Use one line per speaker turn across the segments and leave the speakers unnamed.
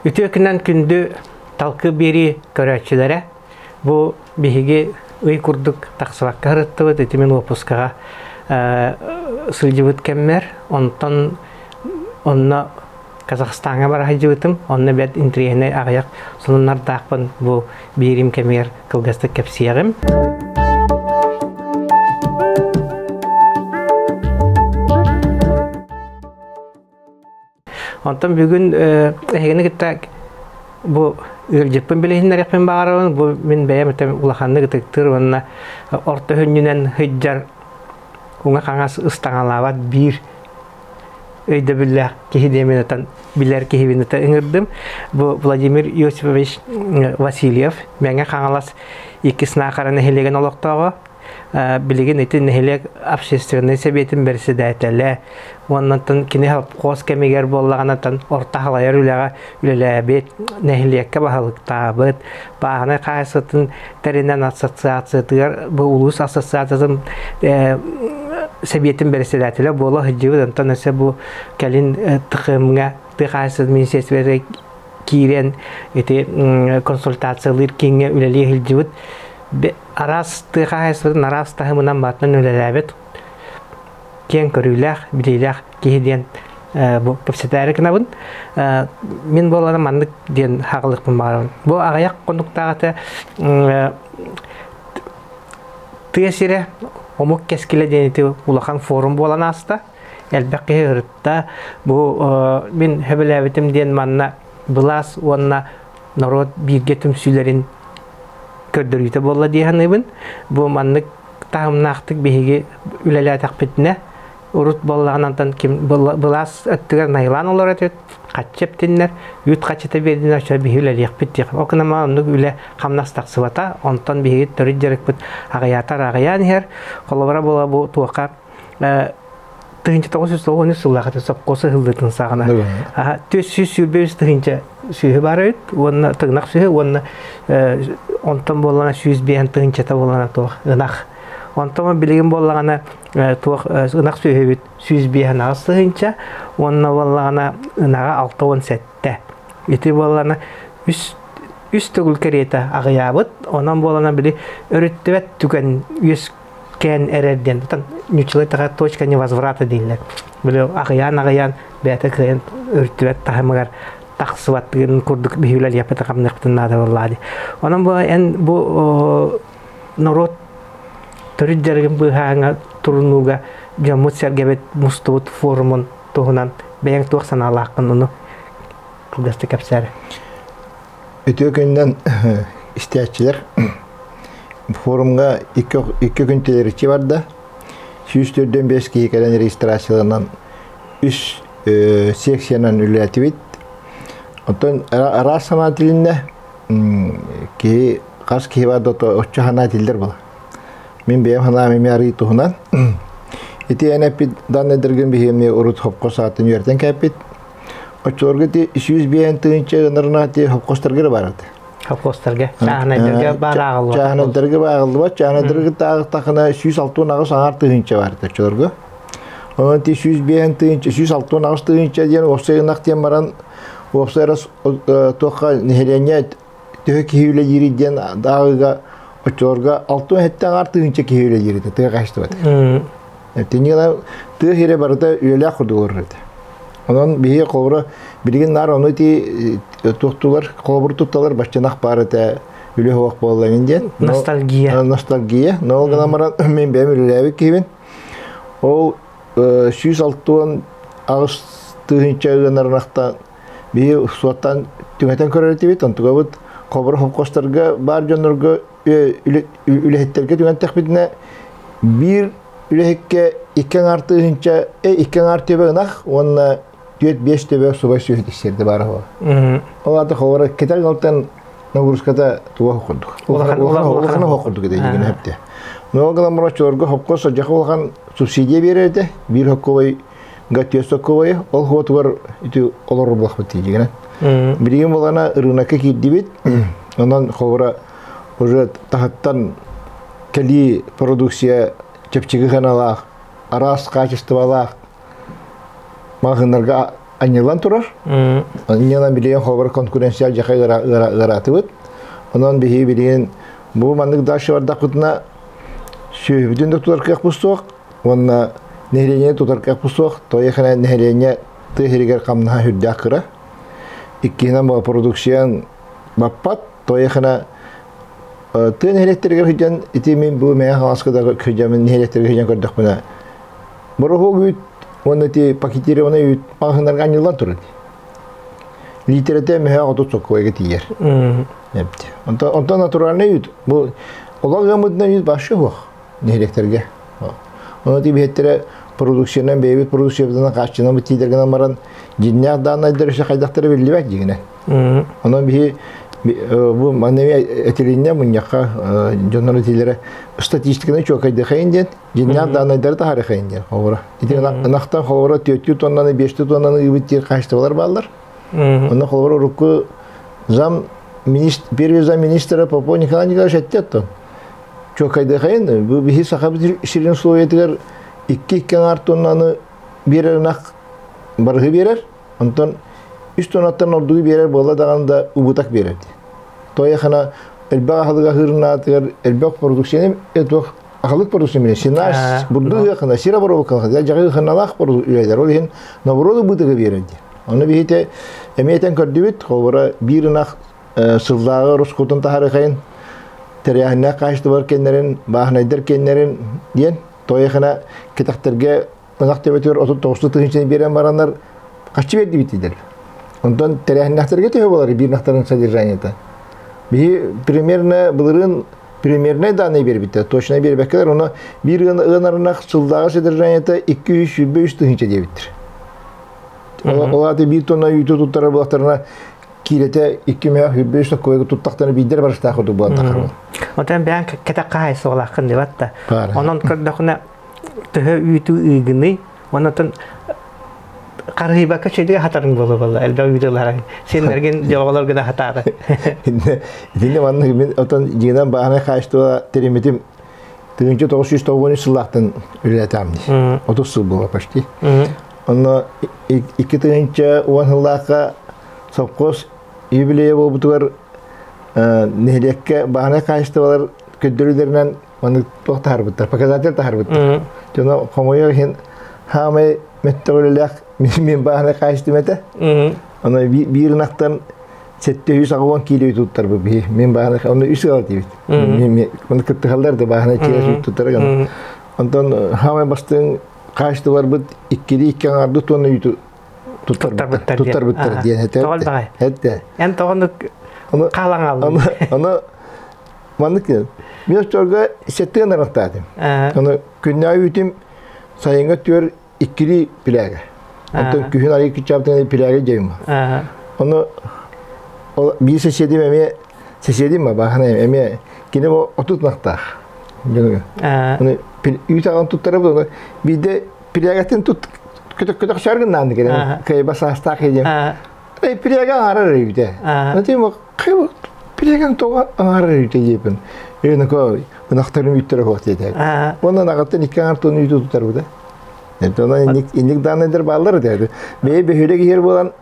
Үтүө күнэн күндү талкы биэрии көрөөччүлэрэ, бу биһиги ый курдук тахсыбакка сырыттыбыт, ити мин уоппускаҕа сылдьыбыт кэммэр, онтон онно Казахстаҥҥа бара сылдьыбытым, онно бэрт интэриэһинэй аҕыйах сонуннардаахпын бу биэриим кэмигэр кылгастык кэпсиэҕим. Онтон бүгүн эһигини кытта бу ыалдьыппын билиһиннэриэхпин баҕарабын. Бу мин бэйэм улаханнык ытыктыыр уонна орто сүнньүнэн сылдьар уҥа-хаҥас ыстаҥалаабат биир өйдөбүллээх киһи диэмин ытан билэр киһибин ыта ыҥырдым. Бу Владимир Иосифович Васильев, Мэҥэ Хаҥалас иккис Наахара нэһилиэгин олохтооҕо. Билигин ити нэһилиэк общественнай сэбиэтин бэрэссэдээтэлэ уоннаттан кини совхоз кэмигэр буоллаҕынатан орто халайар үлэҕэ үлэлээбит, нэһилиэккэ баһылыктаабыт, бааһынай хаһаайыстыбатын тэринэн ассоциациятыгар бу улуус ассоциациятын сэбиэтин бэрэссэдээтэлэ буола сылдьыбыт. Онтон өссө бу кэлин ТХМ-ҥа тыа хаһаайыстыбатын министиэристибэтигэр киирэн ити консультациялыыр кииҥҥэ үлэлии сылдьыбыт. Араас тыа хаһаайыстыбатын араас таһымынан барытынан үлэлээбит киэҥ көрүүлээх, билиилээх киһи диэн бу кэпсэтээри гынабын. Мин буоллаҕына маннык диэн хаҕылыахпын баҕарабын. Бу аҕыйах хонуктааҕыта тыа сирэ омук кэскилэ диэн ити улахан форум буолан ааста. Элбэх киһи ырытта. Бу мин сөбүлээбитим диэн манна былаас уонна норуот бииргэ түмсүүлэрин көрдөрүүтэ буолла дии саныыбын. Бу маннык таһымнаахтык биһиги үлэлээтэхпитинэ, урут буоллаҕынан ким былаас өттүгэр найылаан олорор этибит, хаччы эптиннэр, үүт хаччыта биэрдиннэр, оччо биһиги үлэлиэхпит диэх. Ол гынан оннук үлэ хамнас тахсыбата, онтон биһиги төрүт дьарыкпыт аҕыйаатар аҕыйаан иһэр. Холобура буола бу туохха 1993 сыллаахыта сопхуос ыһыллыытын саҕана 423 тыһыынча сүөһү баар эбит уонна тыгынах сүөһү уонна онтон буоллаҕына 105 тыһыынчата буоллаҕына туох ынах онтон билигин буоллаҕына туох ынах сүөһүбүт 105 тыһыынча уонна буоллаҕына ынаҕа 67 ити буоллаҕына үс үс төгүл кэриэтэ аҕыйаабыт онон буоллаҕына били өрүттүбэт түгэн үөс кээн эрэр диэн ньуччалыы таха точка невозврата дииллэр. Били аҕыйаан-аҕыйаан бэйэтэ кыайан өртүбэт таһымыгар тахсыбаттыгын курдук биһиги хамныахпытын наада буоллаа дии. Онон бу эн бу норуот төрүт дьарыгын быыһааҥҥа турунууга дьоммут-сэргэбит мустубут форумун туһунан бэйэҥ туох санаалааххын ону кылгастык кэпсээр.
Үтүө күнүнэн истээччилэр. Форумҥа икки күн тэлэриччи барда. 145 киһи кэлэн регистрацияланан үс секциянан үлэлээтибит. Оттон араас санаа тилиннэ. Киһи хас киһи бар да оччо санаа тиллэр була. Мин бэйэм санаам эмиэ арыы туһунан. Ити эн эппит данныйдаргын биһиги урут хопко саатын үөртэн кээппит. Оччолорго ити 105 тыһыынча ыанарына ити хопкостарга эрэ баар этэ.
Хопкостарга, чааһынайдарга баар ааҕыллыбат.
Чааһынайдарга бааҕыллыбат, чааһынайдарга тааҕытахына 168 аҥаар тыһыынча баар этэ оччолорго. Онон ити 105 тыһыынча, 168 тыһыынча диэн уопсай ынах диэн баран уопсай туохха нэһилиэнньэ төһө киһи үлэлиирий диэн ааҕыыга оччолорго 67 аҥаар тыһыынча киһи үлэлиир этэ тыа хаһаайыстыбата. Тинигана тыа сирэ барыта үлэлээх курдук олорор этэ. Онон биһиги холобура билигин наар ону ити туохтулар холобур тутталар баччанах баар этэ үлэ суох буолла диэн.
Ностальгия.
Ностальгия. Но ол гынан баран мен бэйэм үлэлээбит киһибин. Ол 168 тыһыынча ыанарынахтан биһи суоттан түҥэтэн көрөр этибит. Онтугабыт холобура холкуостарга баар дьоннорго үлэһиттэргэ түҥэттэхпитинэ биир үлэһиккэ икки аҥаар тыһыынча икки аҥаар төбө ынах уонна түөрт биэс төбө субай сүөһү тиксэрдэ баар оһо. Ол аата холобура кэтэр галтан нагрузката туох курдук. Улахан оһох курдук этэ дигин хэпте. Но гынан морочорго хопко содьах улахан субсидия берер этэ. Биир хокковай гатиос хокковай ол хуотугар ити олорор булахпыт дигин. Билигин болана рынокка киирдибит. Онон холобура уже таһыттан кэлии продукция чэпчэки сыаналаах, араас хаачыстыбалаах маҕаһыыннарга анньылан турар. Анньылан билигин холобур конкуренция дьаха ыараатыбыт. Онон биһиги билигин бу маннык дальше бардахпытына сүөһүбүтүн да тутар кыахпыт суох уонна нэһилиэнньэни тутар кыахпыт суох. Тоҕо нэһилиэнньэ тыа сиригэр хамнаһа сүрдээх кыра. Иккиһинэн бу продукциян баппат. Тоҕо тыа нэһилиэктэригэр сылдьан ити мин бу Мэҥэ Хаҥаласка да сылдьаммын нэһилиэктэргэ сылдьан көрдөхпүнэ бороһуок үүт уонна ити пакетированный үүт маҕаһыыннарга анньыллан турар литерэтэ мөһөөх 30 сокуойга тиийэр. Онтон, онтон натуральный үүт бу олох ыаммытынан үүт вообще суох нэһилиэктэргэ. Ону ити биһиэттэрэ продукциянан бэйэбит продукциябытынан хааччынан тиийдэр гынан баран дьиннээх дааннайдар өссө хайдахтара биллибэт дьигинэ. Онон биһи бу манна этилиннэ мунньахха дьоннор этилэрэ статистиканы чуокайдыхайын диэн дьиннээх дааннайдары таһаарыхайын диэн холобура. Ити ынахтан холобура түөртүү тоннаны, биэстүү тоннаны ыыбыт диир хаачыстыбалар бааллар. Онно холобура урукку зам министр, первый зам министра Попов Николай Николаевич этти оттон. Чуокайдыхайын бу биһи Саха сирин условиятыгар икки-икки аҥаар тоннаны биэрэр ынах барыһы биэрэр. Онтон үс тоннаттан ордугу биэрэр буолла даҕаны да убутак биэрэр дии. Тоойахана элбэх аһылык аһыырнаатыгар элбэх продукцияны этох аһылык продукция синаас бурдук ыахына сира боробуккалах дьаҕы ыхыналаах үлэлэр ол иһин наоборот убытыгы биэрэр дии. Ону биһите эмиэ этэн көрдүбүт холобура биир ынах сыллааҕы рускутун таһарыхайын тэрээһиннээх хаачыстыбалар кэннэрин бааһынайдар кэннэрин диэн тоойахана кэтэхтэргэ ынах төбөтүгэр 39 тыһыынчаны биэрэн бараннар хаччы биэрдибит дииллэр. Онтон тэрээһиннээхтэргэ төһө буолар биир ынахтарын содержаниета? Биһи примерно былырыын примернай данные биэрбиттэр, точно биэрбэккэлэр, ону биир ыанар ынах сылдааҕы содержаниета 223 тыһыынча диэбиттэр. Ол аата биир тонна үүтү туттарар буоллахтарына киилэтэ 2 мөөх 23 соккуойга туттахтарына биирдэр барыстаах курдук буолан тахар.
Отон бэйэҥ кэтэх хаһаайыстыбалааххын дебат да. Онон көрдөхүнэ төһө үүтү ыыгыный, онон харыһыйбакка чөйдүгэ хатарыҥ буолуо буолла элбэх үүтү ыларыҥ сеннэргин дьоҕолор гына хатаары.
Итиннэ маннык мин отон дьиҥинэн бааһынай хаачыстыба тэриммитим 1993 сыллаахтан үлэлэтэм дии. 30 сыл буолла почти. Онно 2010 сыллаахха совхоз юбилейа буолбутугар нэһилиэккэ бааһынай хаачыстыбалар көрдөрүүлэринэн Маннык туох таһарбыттар, показатель таһарбыттар. Дьоно хомойор иһин хаамай мөттөҕүлэлээх мин бааһынай хаачыстым этэ. Аны биир ынахтан 780 киилэ туттарбыт биһи. Мин бааһынай оны үс ыал диибит. Маны кыттыһаллар да бааһынай киилэ туттарар. Онтон хаамай бастыҥ хаачыстыбарбыт иккили икки аҥаарды тонна үүтү туттарбыттар туттарбыттар диэн этэ.
Этэ. Эн тоҕонук хаалаҥаллын.
Аны Маннык диэн. Мин оччолорго сэттиэн арахтаатым. Аны күннээҕи үүтүм сайыҥҥы өттүгэр иккилии пилээгэ. Онтон күһүн арыйы кыччаабытын пилээгэ дьайым. Ону ол биир соседим эмиэ соседим бааһына эмиэ кини бу 30 ынахтаах. Аны үүт аҕан туттарабыт ону биирдэ пилээгэтин тут көтөх көтөх саргыннаан кэлэн кыайба саастаах диэн. Пилээгэ аҥарар үүтэ. Аны Билигин тоҕо аҥаар үүтэ диэпин. Эйнако ынахтарын үүттэрэ суох диэтэ. Уонна аҕаттан икки аҥаар тонна үүтү тутарбыта. Онон инник инник даанайдар бааллар этэ. Бэйэ бөһүөлэк иһэр буолан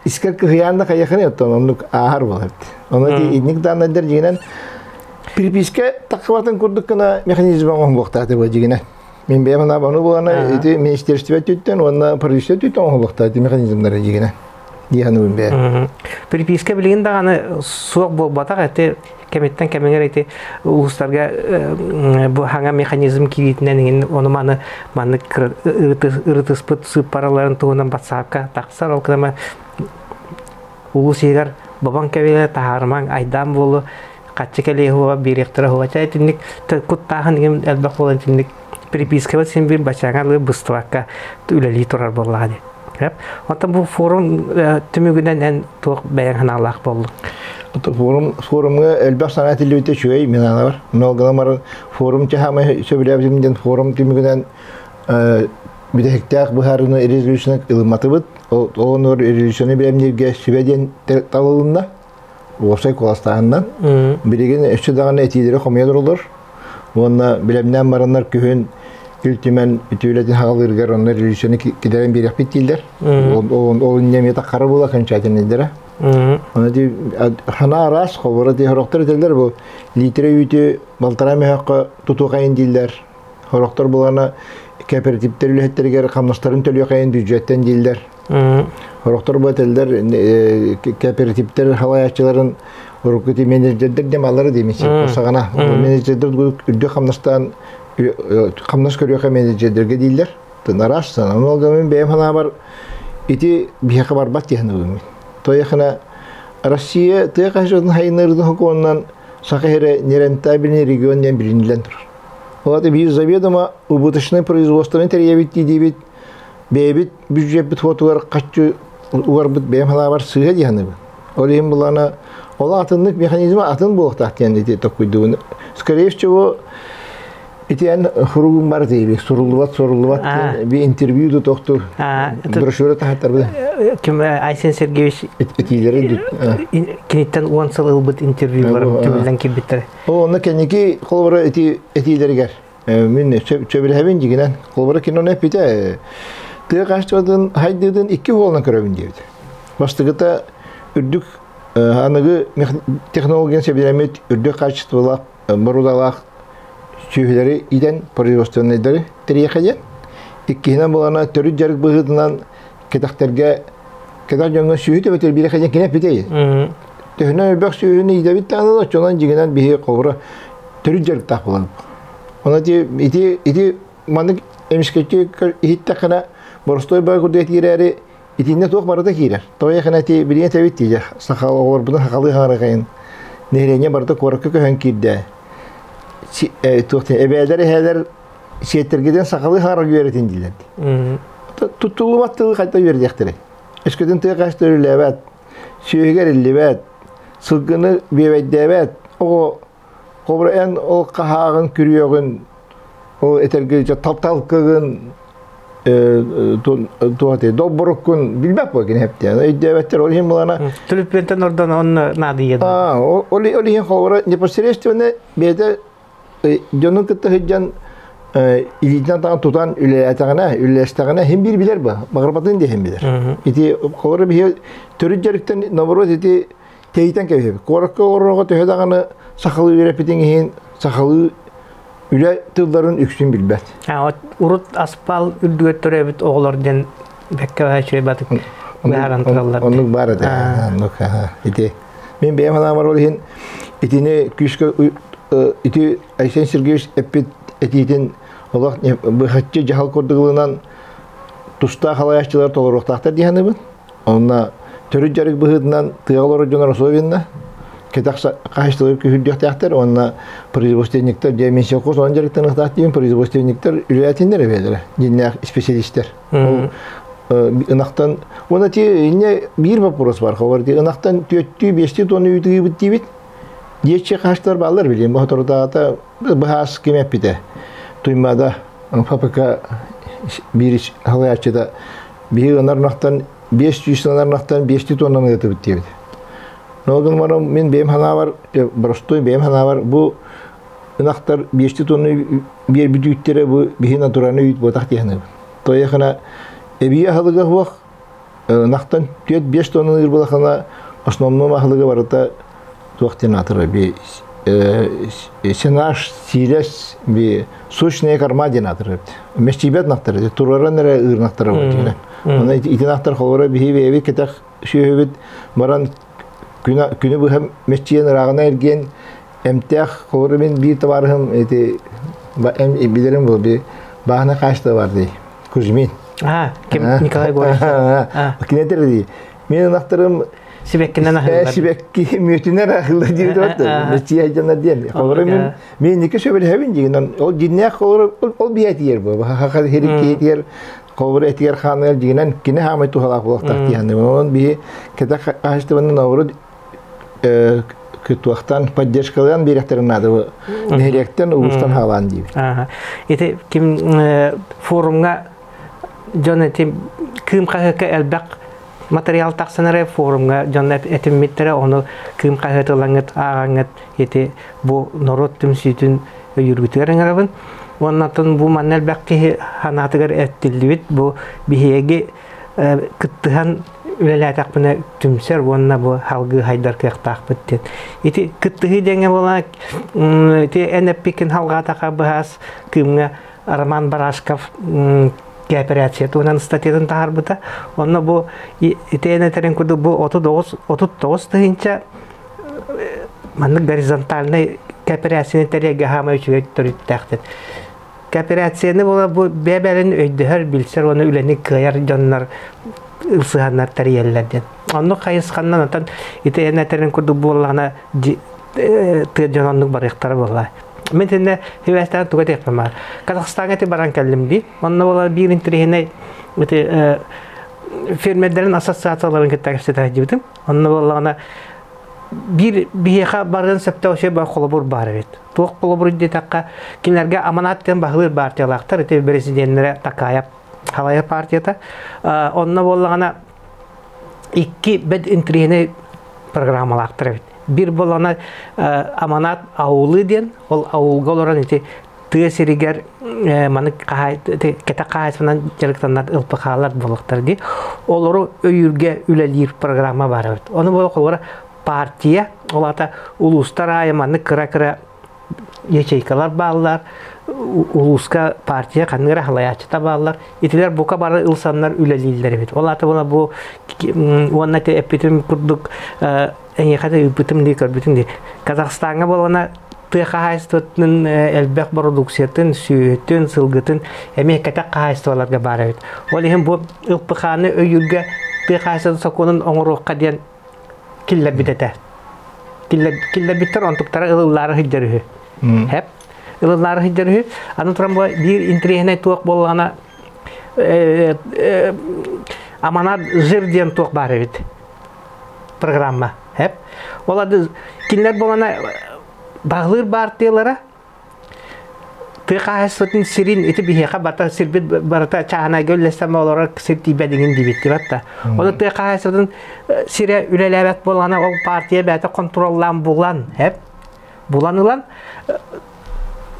искэр кыһыйаан да хайахын оттон оннук ааһар буолар. Онон ити инник даанайдар дьигинэн переписка таххыбатын курдук гына механизм оҥоһулуохтаах бу дьигинэн. Мин бэйэм санааб ону буолана ити министерство өттүттэн уонна правительство өттүттэн оҥоһулуохтаах ити механизмнары дьигинэн. Дии саныыбын бэйэ.
Переписка билигин даҕаны суох буолбатах эти кэмиттэн кэмигэр ити улуустарга бу хаҥа механизм киириитинэн иҥин ону маны маннык ырытыспыт сыыппараларын туһунан батсаапка тахсар ол кытама улуус иһигэр бобон кэбилэ таһаарымаҥ айдаан буолу хаччы кэлиэ хуба биэриэхтэрэ хуба чэ итинник куттааһын иҥин элбэх буолан итинник перепискабыт син биир баччааҥа быстыбакка үлэлии турар буоллаҕа дии. Оттон бу форум түмүгүнэн эн туох бэйэҥ санаалаах буоллуҥ?
Форум форумҥа элбэх санаа этиллибитэ үчүгэй мин аанабар. Но гынан форум чаһаамай сөбүлээбитим диэн форум түмүгүнэн бүтэһиктээх быһаарыыны резолюцияны ылымматыбыт. Ол оннугар резолюцияны бэлэмнииргэ сүбэ диэн талылынна. Уопсай куоластааһынынан. Билигин өссө даҕаны этиилэри хомуйа тураллар. Уонна билэмнээн бараннар күһүн Ил Түмэн үтүөлэтин хаҕалыырыгар онно революцияны кидэрэн биэриэхпит дииллэр. Ол инньэ таххара буола окончательныйдара. Оны ди хана араас хобора ди хорохтор этэллэр бу литре үүтү балтараа мөһөккө тутуохайын дииллэр. Хорохтор булана кооперативтер үлэһиттэригэр хамнастарын төлүөхайын бюджеттен дииллэр. Хорохтор бу этэллэр кооперативтер халаяччыларын урукку менеджердер демалары деймин саҕана менеджердер үрдүк хамнастаан хамнас көрүөхэ менеджердерге дииллэр. Араас санам мен бэйэм ханаабар ити биһиэхэ барбат диэн ылым. Тояхына Россия тыа хаһыатын хайынырдын хокуонунан Саха сирэ нерентабельный регион диэн билиниллэн турар. Ол биир заведомо убыточный производствоны тэрийэбит диибит, бэйэбит бюджеппит хуотугар хаччы угарбыт бэйэм ханаабар сыыһа диһаныбын. Ол иһин булана ол атыннык механизма атын буолуохтаах диэн ити токуйдубун. Скорее всего, итиэн хуругун бар дейби, суруллубат, суруллубат би интервью да тохтур. Брошюра тахаттар
Ким Айсен Сергеевич
этиилери
киниттен 10 сыл ылбыт интервьюлар түбүлден кирбиттер.
О, онно кэнники холбора эти этиилеригер. Мин чөбүлэһэбин дигинен. Холбора киноны эппите. Тыа хаачыстыбатын хайдыытын икки хуолунан көрөбүн диэбит. Бастакыта үрдүк аныгы технологияны сэбилэммит үрдүк хаачыстыбалаах боруодалаах сүөһүлэри иитэн производственнайдары тэрийэхэ диэн. Иккиһинэн буолана төрүт дьарык быһыытынан кэтэхтэргэ кэтэх дьоҥҥо сүөһү төбөтөр биэрэхэ диэн кини эппитэй. Төһөнөн элбэх сүөһүнү иитэбит даҕаны оччонон дьиҥинэн биһи холобура төрүт дьарыктаах буолабыт. Онон ити ити маннык эмискэччи иһиттэххинэ боростуой баа курдук киирээри итиннэ туох барыта киирэр. Тоҕо яхына ити билиэн этэбит дии саха оҕолорбутун сахалыы хаҥарахайын нэһилиэнньэ барыта куоракка көһөн киирдэ. Туох эбээлэр эһээлэр сиэттэргитин сахалыы хаҥарар үөрэтин дииллэр. Туттуллубат тылы хайта үөрдиэхтэрэй. Өскөтүн тыа хаһыста үлэлээбэт, сүөһүгэр иллибэт, сылгыны биэбэйдээбэт оҕо Холобура эн ол хаһааҕын күрүөҕүн, ол этэргэ тапталкыгын туох этэй долборуккун билбэт буо кини хэптиэн өйдөөбөттөр ол иһин булана
Түлүппүнтэн ордон онно наадыйа
ол иһин холобура непосредственно бэйэтэ дьонун кытта сылдьан илиитинэн таҥан тутан үлэлээтэҕинэ үлэлэстэҕинэ иһин биир билэр ба баҕарбатын диэһин билэр ити холобура биһи төрүт дьарыктан наоборот ити тэйитэн кэбиһэбит. Куоракка олорорго төһө даҕаны сахалыы үөрэппитиҥ иһин сахалыы үлэ тылларын үксүн билбэт.
Урут аспаал үрдүгэр төрөөбүт оҕолор диэн бэккэ үчүгэй батык быһааран тураллар.
Оннук баар этэ. Оннук ити. Мин бэйэм санаабар ол иһин итини күүскэ ити Айсен Сергеевич эппит этиитин олох быһаччы дьаһал курдук ылынан тустаах халайааччылар толоруохтаахтар дии саныыбын. Онно төрүт дьарык быһыытынан тыаҕа олорор дьон особенно кэтэх хаһаайыстыбалар күһүрдүөхтээхтэр уонна производственниктар дьэ минсельхоз онон дьарыктаныахтаах диэн производственниктар үлэлээтиннэр эбээлэрэ дьиннээх специалистер. Ол ынахтан уонна ти инне биир вопрос бар ховар ти ынахтан түөттүү биэстүү тонна үүтү ыйбыт диибит диэччи хаһаайыстыбалар бааллар билиэн бу быһаас ким эппитэ Туймаада ФПК биир халаяччыта биһи ынар ынахтан 500 ынар ынахтан 5 тоннаны ыытыбыт диэбит. Но гын баран мин бэйэм ханаабар простой бэйэм ханаабар бу ынахтар 5 тонна биэрбит үүттэрэ бу биһи натуральный үүт буотах диэхнэбин. Тояхына эбии аһылыга хуох ынахтан 4-5 тонна ыыр булахына основном аһылыга барыта туох диэн аатырар би сенаж сиилэс би сущная корма диэн аатырар мэччийбэт ынахтар тураран эрэ ыыр ынахтара буолар Онон ити ынахтар холобура биһи бэйэбит кэтэх сүөһүбүт баран күнү быһа мэччийэн ырааҕына эргиэн эмтээх холобура мин биир табаарыһым ити билэрим бу би бааһына хаачта бар дии Кузьмин.
А, ким Николай Егорович.
Кинетер дии. Мен ынахтарым
Сибэккинэн аһыыллар.
Сибэкки мүөтүнэн аһыыллар диир да Мэччийэ дьоннор диэн. Холобура мин мен ники сөбүлэһэбин дигинэн ол дьиннээх холобура ол биһэтиер бу. Хаха хирик киһитигэр холобура этигэр хааныгар дьигинэн кини хаамай туһалаах буолуохтаах диэн. Онон биһи кэтэх хаһаайыстыбаны наоборот туохтан поддержкалаан биэрэхтэрин наада бу нэһилиэктэн улуустан хаалаан диибит.
Ити ким форумҥа дьон эти кыым хаһыакка элбэх материал тахсан эрэ форумҥа дьон этиммиттэрэ ону кыым хаһыат ылаҥҥыт ааҕаҥҥыт ити бу норуот түмсүүтүн өйүүргүтүгэр ыҥырабын. Уоннатын бу манна элбэх киһи санаатыгар эттиллибит бу биһиги кыттыһан үлэлээтэхпинэ түмсэр уонна бу салгыы хайдар кыахтаахпыт диэн. Ити кыттыһыы диэҥҥэ буолан ити эн эппиккин халҕаатаха быһаас кыымҥа Роман Барашков кооперация туһунан статьятын таһаарбыта. Онно бу ити эн этэрин курдук бу 39 39 тыһыынча маннык горизонтальнай кооперацияны тэрийэргэ хаамай үчүгэй төрүттээхтэр. Кооперацияны була бу бэйэ-бэйэлэрин өйдөһөр, билсэр уонна үлэни кыайар дьоннор ылсыһаннар тэрийэллэр диэн. Оннук хайысханнан отон ити эн этэрин курдук буоллаҕына тыа дьон оннук барыахтара буолла. Мин итиннэ сибээстээн туга этиэхпин баар. Казахстаҥҥа ити баран кэллим дии. Онно буолар биир интэриэһинэй ити фермердэрин ассоциацияларын кытта кэпсэтэ сылдьыбытым. Онно буоллаҕына биир биһиэхэ барыан сөптөөх үчүгэй холобур баар эбит. Туох холобур диэтэххэ, кинилэргэ аманат диэн баһылыыр партиялаахтар, ити президеннэрэ Такаев халайар партията. Онно буоллаҕына икки бэд интэриэһинэй программалаахтар эбит. Биир буоллаҕына аманат аулы диэн, ол аулга олорон ити тыа сиригэр маны кэтэх хаһаайыстыбанан дьарыктанар ЛПХ-лар буолуохтар дии. Олору өйүүргэ үлэлиир программа баар эбит. Ону буола холобура партия, ол аата улуустар аайы маннык кыра-кыра ячейкалар бааллар, улууска партия ханнык эрэ халайааччыта бааллар. Итилэр бука бары ылсаннар үлэлииллэр эбит. Ол аата була бу уонна эппитим курдук эйиэхэ да ыыппытым дии көрбүтүм дии. Казахстаҥҥа буолана тыа хаһаайыстыбатын элбэх бородууксуйатын, сүөһүтүн, сылгытын эмиэ кэтэх хаһаайыстыбаларга баар эбит. Ол иһин бу ЛПХ-ны өйүүргэ тыа хаһаайыстыбатын сокуонун оҥоруохха диэн киллэрбит этэ. Киллэрбиттэр онтуктара ылыллаары сылдьар үһү. Хэп. Ылыллаары сылдьар үһү. Аны туран бу биир интэриэһинэй туох буоллаҕына аманат жир диэн туох баар эбит. Программа. Хэп. Ол ады кинилэр буолана баһылыыр баартыйалара тыа хаһаайыстыбатын сирин ити биһиэхэ барыта сирбит барыта чааһынайга үллэстэн олорор сир тиийбэт иҥин диэбит да. Ону тыа хаһаайыстыбатын сирэ үлэлээбэт буоллаҕына ол партия бэйэтэ хонтуруоллаан булан эп булан ылан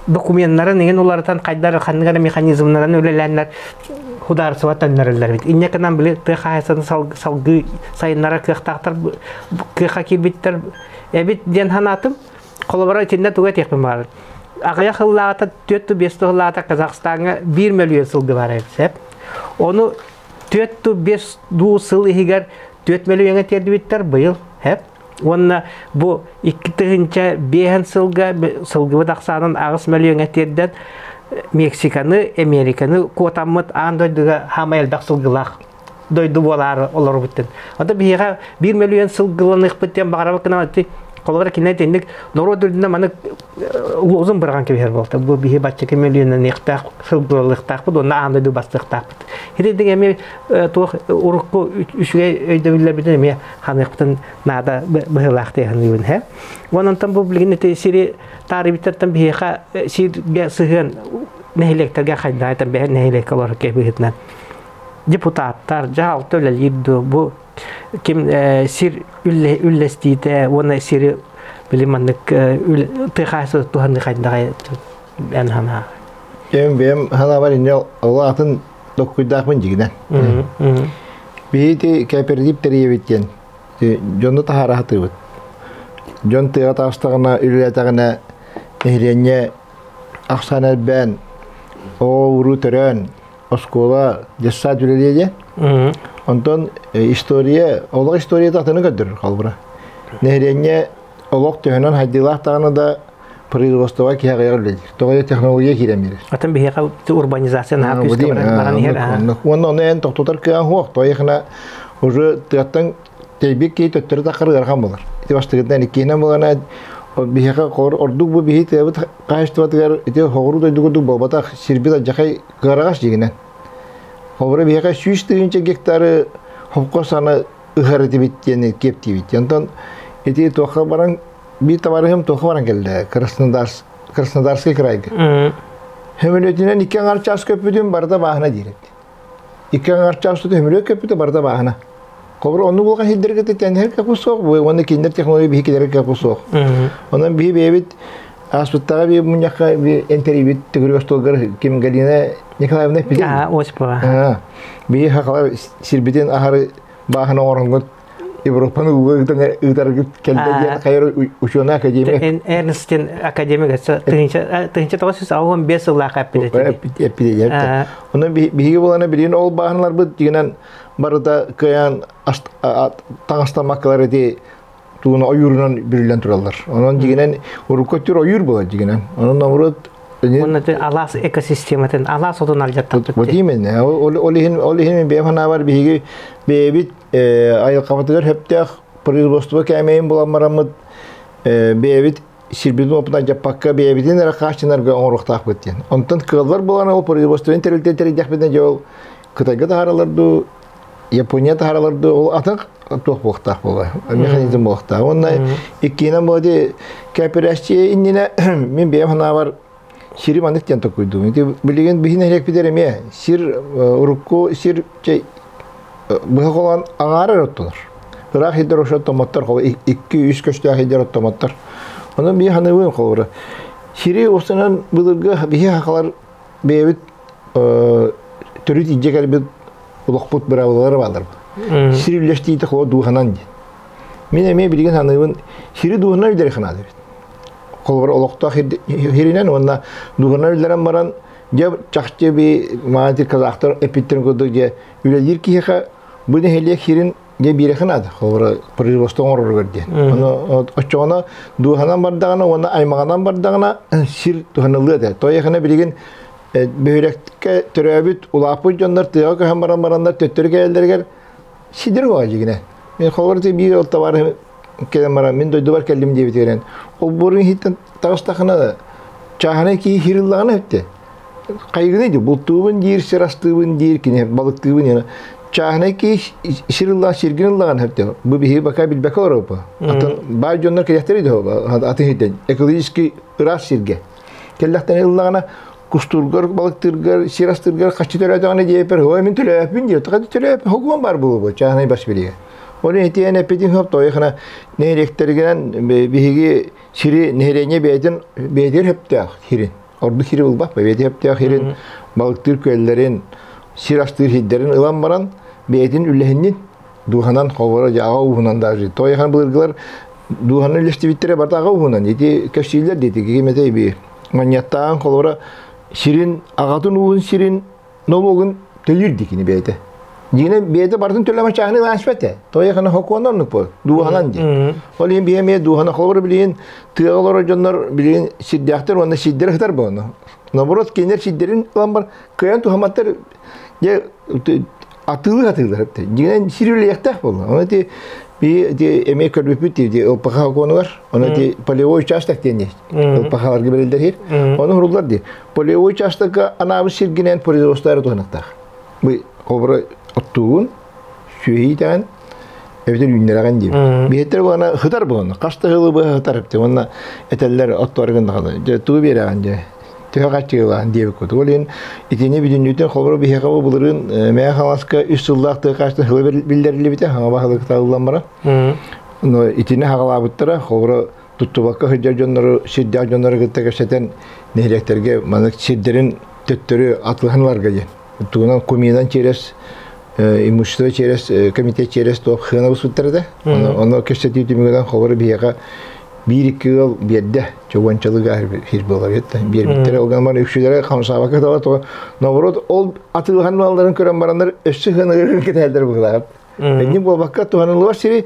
докуменнарын иҥин уларытан хайдар ханнык эрэ механизмнарын үлэлээннэр судаарыстыба төннөрөллөр эбит. Инньэ гынан били тыа хаһаайыстыбатын салгыы сайыннарар кыахтаахтар кыахха киирбиттэр эбит диэн санаатым. Холобура, итиннэ тугу этиэхпин баҕарабын. Аҕыйах сыллааҕыта, 4-5 сыллааҕыта Казахстаҥҥа 1 мөлүйүөн сылгы баар эбит сөп. Ону 4-5 дуу сыл иһигэр 4 мөлүйүөҥҥэ тиэрдибиттэр быйыл сөп. Уонна бу 2005 сылга сылгыбыт ахсаанын 8 мөлүйүөҥҥэ тиэрдэн Мексиканы, Американы куотаммыт аан дойдуга хаамай элбэх сылгылаах дойду буолаары олорбут диэн. Ото биһиэхэ 1 мөлүйүөн сылгыланыахпыт диэн баҕарабыт гынан ити холобура кинилэр итинник норуот үрдүнэн маны лозунг быраҕан кэбиһэр буолта. Бу биһи баччака мөлүйүөннэниэхтээх сылгыланыахтаахпыт уонна аан дойду бастыахтаахпыт. Ити эмиэ туох урукку үчүгэй өйдөбүллэрбитин эмиэ ханыахпытын наада быһыылаах дии саныыбын һэ. Онон бу билигин ити сири таарыйбыттартан биһиэхэ сиргэ сыһыан нэһилиэктэргэ хайдаайтан бэһэ нэһилиэккэ олорор киһи быһыытынан депутаттар дьаһалта үлэлиир дуо бу ким сир үллэстиитэ уонна сири били маннык тыа хаһаайыстыбата туһаныы хайдаҕай эн санаа
Эм бэйэм санаабар инньэ ол атын доккуйдаахпын дьигинэн. Биһи кооператив тэрийэбит диэн дьону таһаара сатыыбыт. Дьон тыаҕа таҕыстаҕына үлэлээтэҕинэ нэһилиэнньэ ахсаана элбээн, оҕо-уруу төрөөн, оскуола, детсад үлэлиэ диэн. Онтон история, олох историята атыны көрдөрөр холобура. Нэһилиэнньэ олох төһөнөн хайдыылаах даҕаны да производствоҕа киһи аҕыйах үлэлиир. Тоҕо технология киирэн биэрэр.
Атын биһиэхэ урбанизация наһаа күүскэ баран иһэр.
Уонна ону эн тохтотор кыаҕыҥ суох. Тоҕо уже тыаттан тэйбит киһи төттөрү таххар ыарахан буолар. Ити бастакытынан иккиһинэн буолана биһиэхэ ордук бу биһи тыабыт хаһаайыстыбатыгар ити хоҕуруу дойду курдук буолбатах сирбит алдьархай кыараҕас дьиҥинэн. Холобура биһиэхэ 100 000 гектары хопко сана ыһар этибит диэн киэптиибит. Онтон ити туохха баран биир табаарыһым туохха баран кэллэ Краснодарс Краснодарский крайга. Хөмөлөтүнэн икки аҥар час көппүтүм барыта бааһына диир эбит. Икки аҥар час устата хөмөлөт көппүтэ барыта бааһына. Холобура оннук улахан сирдэргэ тэннэр кэпу суох, уонна кинилэр технология биһи килэргэ кэпу суох. Онон биһи бэйэбит Ааспыттаҕа би мунньахха би интервью төгүрүк остуолгар ким Галина Николаевна эппитин.
Аа, Осипова.
Би хахалар сирбитин аһары бааһын оҥороҥҥут Европаны ууга ыытаргыт кэллэ диэн хайар учуонай академия.
Эрнстин академик 1985 сыллаах эппит
эппит. Онон биһиги буолана билигин ол бааһыналарбыт дигинэн барыта кыайан таҥастаммаккалар ити тууна ойуурунан бүрүллэн тураллар. Онон дигинэн урукку өттүр ойуур буолар дигинэн. Онон наоборот
Онно алаас экосистематын алаас отун алдьаттахпыт.
Вот именно. Ол иһин ол иһин бэйэм санаабар биһиги бэйэбит айылҕабытыгар сөптөөх производство кээмэйин булан бараммыт бэйэбит сирбитин уопутан дьаппакка бэйэбитин эрэ хааччынарга оҥоруохтаахпыт диэн. Онтон кыаллар буолан ол производствоны тэрилтэ тэрийдэхпитинэ дьэ ол Кытайга таһааралар дуу, Япония таһааралар дуу, ол атын туох буолуохтаах буолла, механизм буолуохтаах. Уонна иккиинэн буолла ди кооперация иннинэ мин бэйэм санаабар сири маннык диэн токуйдум. Ити билигин биһин нэһилиэкпитигэр эмиэ сир урукку сир быһа холоон аҥаара эрэ оттонор. Ыраах сирдэр ошо оттоммоттор, холо 2-3 көстөөх сирдэр оттоммоттор. Онон биһи саныыбын холобура. Сири устунан былыргы биһи хахалар бэйэбит төрүт илдьэ кэлбит олохпут быраабылалара бааллар. Сир үллэстиитэ холо дууһанан диэн. Мин эмиэ билигин саныыбын сири дууһанан үллэри ханаат эбит. Холобур олохтоох хиринэн уонна дууһанан үллэрэн баран дьэ чахчы би маанти казахтар эппиттэрин курдук дьэ үлэлиир киһиэхэ бу нэһилиэк хирин дьэ биэрэхин наада холобура производство оҥороругар диэн. Ону оччоҕуна дууһанан бардаҕына уонна аймаҕынан бардаҕына сир туһаныллыа этэ. Тоойохына билигин бөһүөлэккэ төрөөбүт улааппыт дьоннор тыаҕа көһөн баран бараннар төттөрү кэлэллэригэр сидир оҕо дьигинэ. Мен холобура биир ол товар кэлэн баран мин дойдубар кэллим диэбитигэрэн олбуорун иһиттэн таҕыстахына чааһынай киһи хирыллаҕына өттө хайгыны ди бултуубун диир сир астыыбын диир кини балыктыыбын диэн чааһынай киһи сир ыллаан сиргин ыллаҕын өттө бу биһиги бака билбэкэ олороппа атын баай дьоннор кэлэхтэр иди атын хитен экологический ыраас сиргэ кэллэхтэн ыллаҕына кустуургар балыктыыргар сир астыыргар хаччы төлөөтөҕүнэ диэппэр ой мин төлөөппүн диир тоҕо төлөөп хогуон бар буолуо чааһынай бас билигэ ол этиэн эппитин хоп тойхана нэһилиэктэригинэн биһиги сири нэһилиэнньэ бэйэтин бэйэтигэр сөптөөх сирин ордук сири булбат бэйэтигэр сөптөөх сирин балыктыыр күөллэрин сир астыыр сирдэрин ылан баран бэйэтин үлэһиннин дууһанан ховоро дьааҕа ууһунан даже тойхан былыргылар дууһаны үллэстибиттэрэ барыта аҕа ууһунан ити кэпсииллэр диэти кимэтэ би манньаттаан холобура сирин аҕатын ууһун сирин нолуогун төлүүр дикини бэйэтэ дьиҥинэн бэйэтэ барытын төлөмө чааһыны ылаанспат тойхана хокуонна оннук буол дууһанан ди ол иһин биһи эмиэ дууһана холобура билигин тыаҕа олорор дьоннор билигин сирдээхтэр уонна сирдэрэ сытар буолно наоборот кинилэр сирдэрин ылан бар кыайан туһамматтар дьэ атыылыы атыылар дьиҥинэн сир үлэлиэхтээх буолла ону ити би ити эмиэ көрбүппүт ити ЛПХ окуонугар ону ити полевой участок диэн ЛПХ-ларга бэриллэр иһир ону хуруллар дии полевой участокка анаабыт сиргинэн производстволары туһаныктаах бу холобура оттуугун сүөһү эбэтэр үүннэрэҕин диир биһиттэр буолана хытар буолана хас да сылы быһа хытар эбит уонна этэллэр оттуоргын даҕаны дьэ тугу биэрэҕин дьэ төһө хаччыылаан диэбит курдук. Ол иһин итини бүтүннүүтүн холобура биһиэхэ бу былырыын Мэйэ Хаҥаласка үс сыллаах тыа хаачыстыбатын сыла биллэриллибитэ, хаҥа баһылык талыллан баран. Но итини хаҕалаабыттара, холобура туттубакка сылдьар дьоннору, сирдээх дьоннору кытта кэпсэтэн нэһилиэктэргэ маннык сирдэрин төттөрү атылаһан ыларга диэн. Тугунан куминан через имущество через комитет через туох хыана буспуттар этэ. Ону кэпсэтии түмүгүнэн холобура биһиэхэ биир-икки ыал биэрдэ чугуончалыга сир буола биэрбиттэрэ ол гынан баран үксүлэрэ хамсаабакка тала тоҕо наоборот ол атыылаһан малларын көрөн бараннар өссө сыаналарын кэтэһэллэр быһыылаах энньик буолбакка туһаныллыбат сири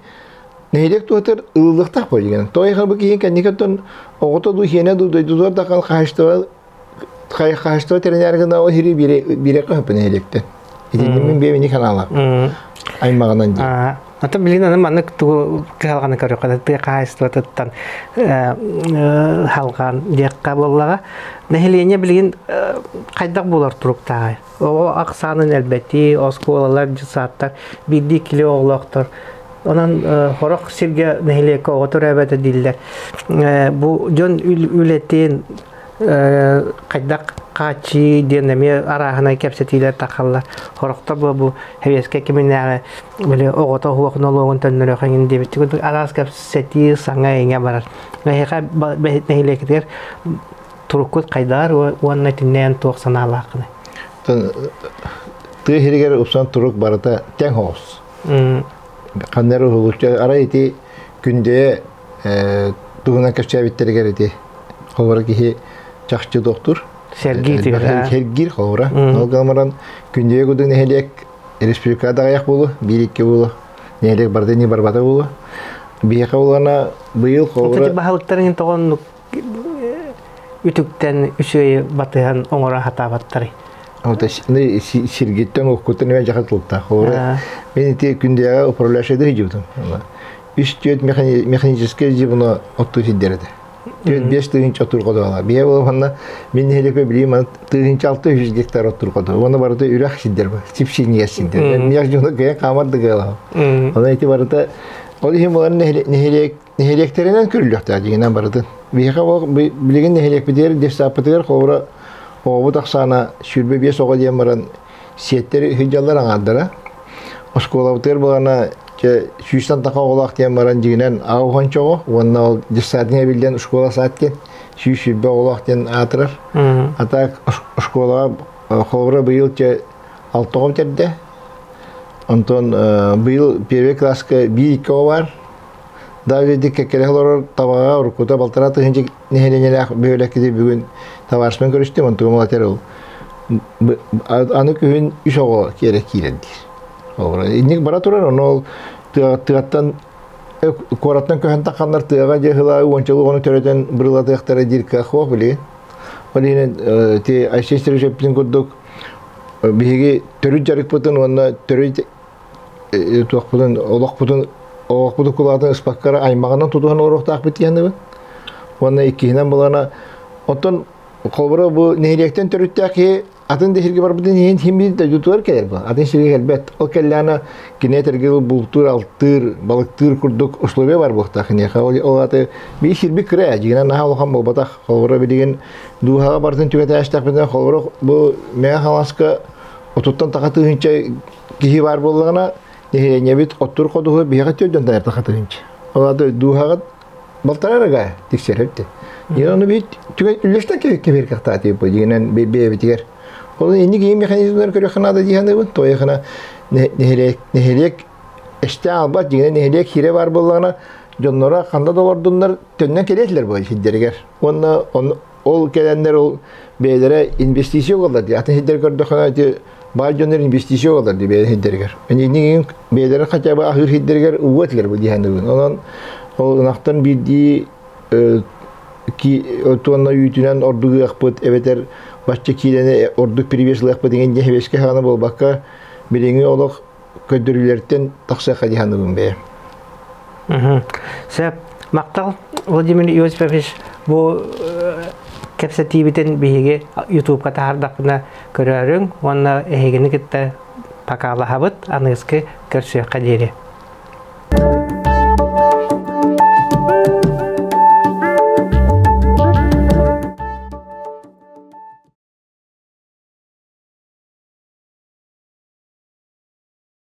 нэһилиэк туһатыгар ылыллыахтаах буол деген тоҕо бу киһи кэнникэттэн оҕото дуу хиэнэ дуу дойдутугар да хаһаайыстыба хаһаайыстыба тэринээр гына ол сири биэриэххэ сөп нэһилиэктэн итинни мин биэбини канаалаах аймаҕынан диэн
Ата билигин аны маннык тугу кыһалҕаны көрүөххэ тыа хаһаайыстыбатыттан халҕаан диэххэ буоллаҕа. Нэһилиэнньэ билигин хайдах буолар туруктааҕый? Оҕо ахсаанын элбэтии, оскуолалар, дьыссааттар биирдии кило оҕолоохтор. Онон сорох сиргэ нэһилиэккэ оҕо төрөөбөтө дииллэр. Бу дьон үлэтин Хайдах хааччыы диэн эмиэ арааһынай кэпсэтиилэр тахаллар. Хорохтор бу бу хэбиэскэ киминээҕи били оҕото уһуох нолуогун төннөрүөх эҥин диэбит курдук араас кэпсэтии саҥа-иҥэ барар. Эһиэхэ нэһилиэкитигэр туруккут хайдаар уонна итиннээн туох санаалааххыный?
Тыа сиригэр упсан турук барыта тэҥ оҕус. Ханна эрэ уһулуччу арай ити күндэйэ туһунан кэпсээбиттэригэр ити холобура киһи чахчы доктор
Сэргиир
сэргиир холобура. Ол гынан баран күндэйэ курдук нэһилиэк республикаҕа да аҕыйах буолуо, биир-икки буолуо. Нэһилиэк барыта ини барбата буолуо. Биһиэхэ буоллаҕына быйыл холобура
баһылыктарын тоҕоннук үтүктэн үчүгэйи батыһан оҥоро сатаабаттарый?
Сиргиттэн уккуттан эмэ дьаха тылтаах. Мен ити күндээҕи управляющайда сылдьыбытым. Үс түөрт механическай дьибуна оттуу сиддэр этэ. Түөрт биэс тыһыынча оттуур ходуһалар. Бие буолуоханна мин нэһилиэкпэ билиим маны тыһыынча алта үс гектар оттуур ходуһа. Уонна барыта үрэх сиддэр бар. Сипсиниэс сиддэр. Миэх дьоно кыайан хаамар да кыалаһым. Онон ити барыта ол иһин булан нэһилиэк Нэһилиэктэринэн көрүллүөхтээх дьиҥинэн барытын. Биһиэхэ ол билигин нэһилиэкпитигэр детсадпытыгар холобура оҕобут ахсаана 25 оҕо диэн баран сиэттэр сылдьаллар аҥаардара. Оскуолабытыгар буолана чэ сүүстэн таха оҕолоох диэн баран дьиҥинэн аҕа оҕо уонна ол детсадка эбиллэн школа сад диэн 120 оҕолоох диэн аатырар. А так оскуолаҕа холобура быйыл чэ алта оҕо бүтэрдэ. Онтон быйыл первый класска биир-икки оҕо баар. Давиди кэккэлэһэ олорор табаҕа уруккута балтараа тыһыынча нэһилиэнньэлээх бөһүөлэккити бүгүн табаарыспын көрүстүм, онтугум этэр ол аны күһүн үс оҕо киэрэ киирэр диир. Инник бара турар, ону ол тыаттан куораттан көһөн тахханнар тыаҕа дьэ ыла уончалыы оҕону төрөтөн бырылатыахтара диир кыах суох билигин. Ол иһин ти Айсен Сергеевич курдук биһиги төрүт дьарыкпытын уонна төрүт туохпутун олохпутун олохпутун кулаатын ыспаккара аймаҕынан тутуһан олоруохтаахпыт диэнибин. Уонна иккиһинэн булана оттон холобура бу нэһилиэктэн төрүттээх киһи атын да сиргэ барбытын иһин хим да дьутугар кэлэр бу. Атын сиргэ кэлбэт. Ол кэллэҕинэ кини этэргэ бултуур, алтыыр, балыктыыр курдук условия бар буолуохтаах киниэхэ. Ол аты биир сирбит кыра дьиҥинэн наһаа улахан буолбатах. Холобура билигин дууһаҕа барытын түгэтээстэхпитинэ холобура бу Мэҥэ Хаҥаласка отуттан таха тыһыынча киһи баар буоллаҕына, нэһилиэнньэбит оттуур ходуһу биһиэхэ төрдөн тайартаха тыһыынча. Ол аата дууһаҕыт балтараа эрэ тиксэр эбит. Дьиҥ ону биир түгэн үллэстэн кэбиһэр кыахтаах бу дьиҥинэн бэйэбитигэр. Ол инник ийэ механизмнары көрүөххэ наада дии саныыбын. Тоойохына нэһилиэк нэһилиэк эстээн албат дьиҥинэн нэһилиэк хиирэ баар буоллаҕына дьонноро ханна да олордуннар төннөн кэлиэтилэр буолар сирдэригэр. Уонна ол кэлэннэр ол бэйэлэрэ инвестиция угаллар дии. Атын сирдэр көрдөххүнэ ити баай дьоннор инвестиция угаллар дии бэйэлэрин сирдэригэр. Иннигин бэйэлэрэ хотя бы аһыыр сирдэригэр угуо этилэр бу дии саныыбын. Онон ол ынахтан биирдии туонна үүтүнэн ордук ыахпыт эбэтэр бачча киилэни ордук привес ылыахпыт иҥин диэн хэбиэскэ хаана буолбакка билиҥҥи олох көрдөрүүлэртэн тахсыахха дии саныыбын бэйэм.
Сөп. Махтал, Владимир Иосифович, бу кэпсэтиибитин биһиги Ютубка таһаардахпына көрөөрүҥ уонна эһигини кытта покалаһабыт, аныгыскы көрсүөххэ диэри.